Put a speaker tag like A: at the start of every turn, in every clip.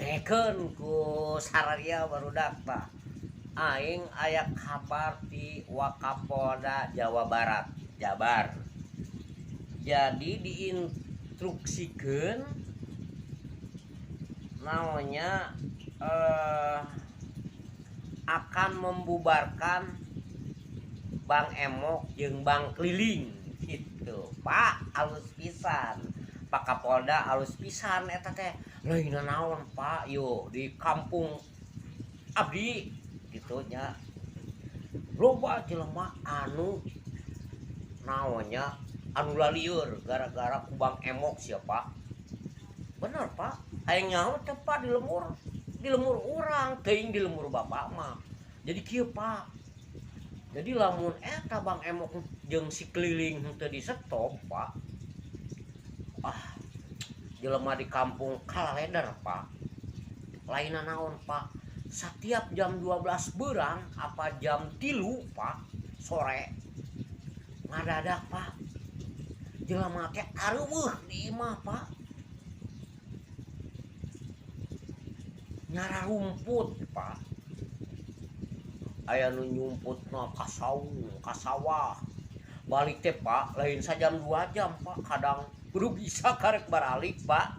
A: Dengekeun ku sararia barudak tah. Aing aya kabar ti Wakapolda Jawa Barat, Jabar. Jadi diinstruksikeun naonnya akan membubarkan Bang Emok jeung Bang Keliling gitu. Pak, alus pisan. Pak Kapolda alus pisan eta teh. Lain naon Pak, yo di kampung abdi gitu nya. Loba jelema anu naonnya anu lalieur gara-gara ku Bang Emok sia Pak. Bener Pak, hayang nyaho teh Pak di lemur urang teuing di lemur bapak mah. Jadi kieu Pak. Jadi lamun eta Bang Emok jeung si Keliling henteu di stop Pak. Ah, jelema di kampung kalaleder Pak. Lainna naon Pak? Setiap jam 12 berang apa jam 3 Pak sore ngadadak Pak. Jelema teh areuweuh di imah Pak. Nyara rumput Pak. Aya nu nyumputna ka saung, ka sawah. Balik teh Pak, lain sajam 2 jam Pak, kadang kudu bisa karek baralik Pak.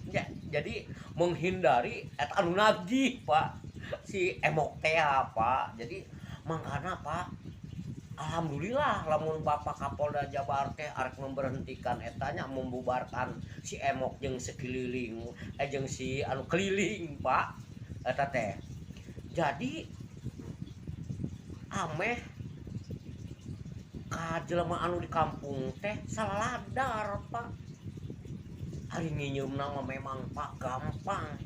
A: Ya, jadi menghindari eta anu nagih Pak, si Emok teh Pak. Jadi mangkana Pak, alhamdulillah lamun Bapak Kapolda Jabar teh arek memberhentikan etanya membubarkan si Emok jeung sekeliling jeung si anu keliling Pak eta teh. Jadi ameh ka jelema anu di kampung teh saladar Pak. Ari nginyeumna mah memang Pak gampang.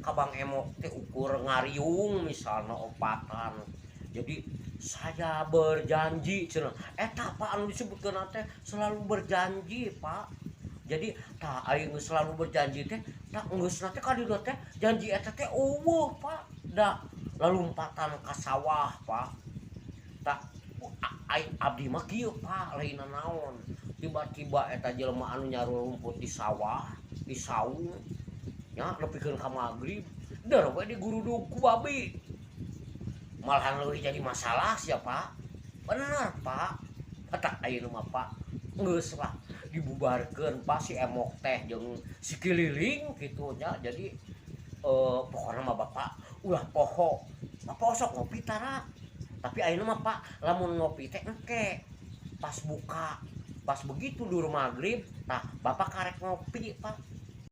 A: Ka Bang Emok teh ukur ngariung misalna opatan. Jadi saya berjanji cenah. Eta Pak anu disebutkeun teh selalu berjanji Pak. Jadi tah aing geus selalu berjanji teh tah geusna teh ka dieu teh janji eta teh eueuh Pak. Da lalumpatan ka sawah Pak. Tah aing abdi mah kieu Pak, lain naon. Tiba-tiba eta jelema anu nyaru rumput di sawah, di saung nya nepikeun ka magrib, der we digurudug ku babi. Malahan leuwih jadi masalah sia Pak. Bener Pak. Eta ayeuna mah Pak geus lah dibubarkeun Pak si Emok teh jeung si Keliling kitu nya. Jadi pokona mah Bapak ulah poho. Bapak osok ngopi tara. Tapi ayeuna mah Pak lamun ngopi teh engke pas buka, pas begitu dur maghrib tah Bapak karek ngopi Pak.